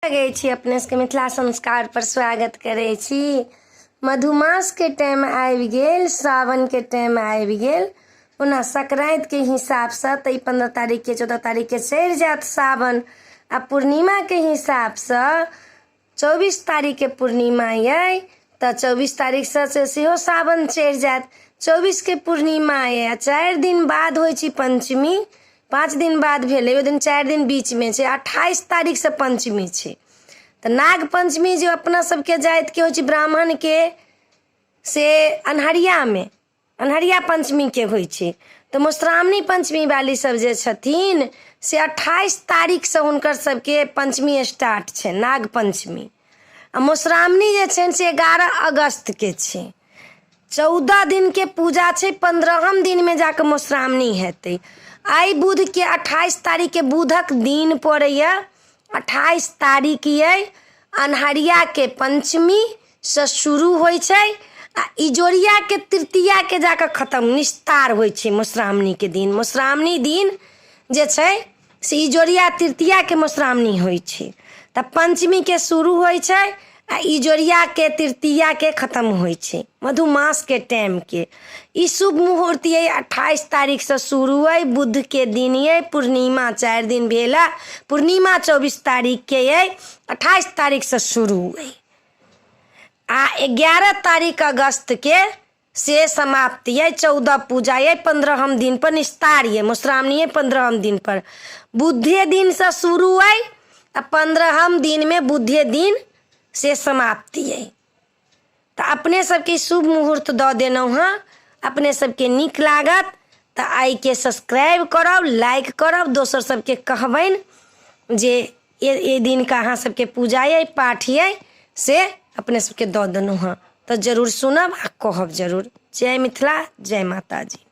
लगै छी अपने सबके मिथिला संस्कार पर स्वागत करै छी। मधुमासके टाइम आबि गेल, सावनके टाइम आबि गेल। ओना संक्रान्तिके हिसाबसँ तऽ ई 15 तारीखके 14 तारीखके चढ़ि जायत सावन, आ पूर्णिमाके हिसाबसँ 24 तारीखके पूर्णिमा अइ तऽ 24 तारीखसँ से सेहो सावन चढ़ि जायत। 24के पूर्णिमा अइ आ 4 दिन बाद होइ छै पञ्चमी, 5 दिन बाद भेलै, ओहि दिन 4 दिन बीचमे छै, 28 तारीखसँ पञ्चमी छै। तऽ नाग पञ्चमी जे अपना सबके जातिके होइ छै ब्राह्मणके, से अन्हरियामे अन्हरिया पञ्चमीके होइ छै। तऽ मधुश्रावणी पञ्चमी वाली सब जे छथिन से 28 तारीखसँ हुनकर सबके पञ्चमी स्टार्ट छै नाग पञ्चमी। आ मधुश्रावणी जे छनि से 11 अगस्तके छै। 14 दिनके पूजा छै, 15 दिनमे जाकऽ मधुश्रावणी हेतै। आइ बुधके 28 तारीखके बुधक दिन पड़ैए। 28 तारीख अइ, अन्हरियाके पञ्चमीसँ शुरू होइ छै आ इजोरियाके तृतीयाके जाकऽ खतम निस्तार होइ छै मधुश्रावणीके दिन। मधुश्रावणी दिन जे छै से इजोरिया तृतीयाके मधुश्रावणी होइ छै। तऽ पञ्चमीके शुरू होइ छै आ इजोरियाके तृतीयाके खतम होइ छै मधुमासके टाइमके। ई शुभ मुहूर्त अइ, 28 तारीखसँ शुरू अइ, बुधके दिन अइ, पूर्णिमा 4 दिन भेल हँ, पूर्णिमा 24 तारीखके अइ, 28 तारीखसँ शुरू अइ आ 11 तारीख अगस्तके से समाप्ति अइ। 14 पूजा अइ, 15 दिनपर निस्तार अइ, मधुश्रावणी अइ 15 दिनपर। बुधे दिनसँ शुरू अइ आ 15 दिनमे बुधे दिन से समाप्ति अइ। तऽ अपने सबके शुभ मुहूर्त दऽ देलहुँ हँ, अपने सबके नीक लागत तऽ आइके सब्सक्राइब करब, लाइक करब, दोसर सबके कहबनि जे एहि दिनके अहाँ सबके पूजा अइ, पाठ अइ, से अपने सबके दऽ देलहुँ हँ। तऽ जरूर सुनब आ कहब जरूर। जय मिथिला, जय माताजी।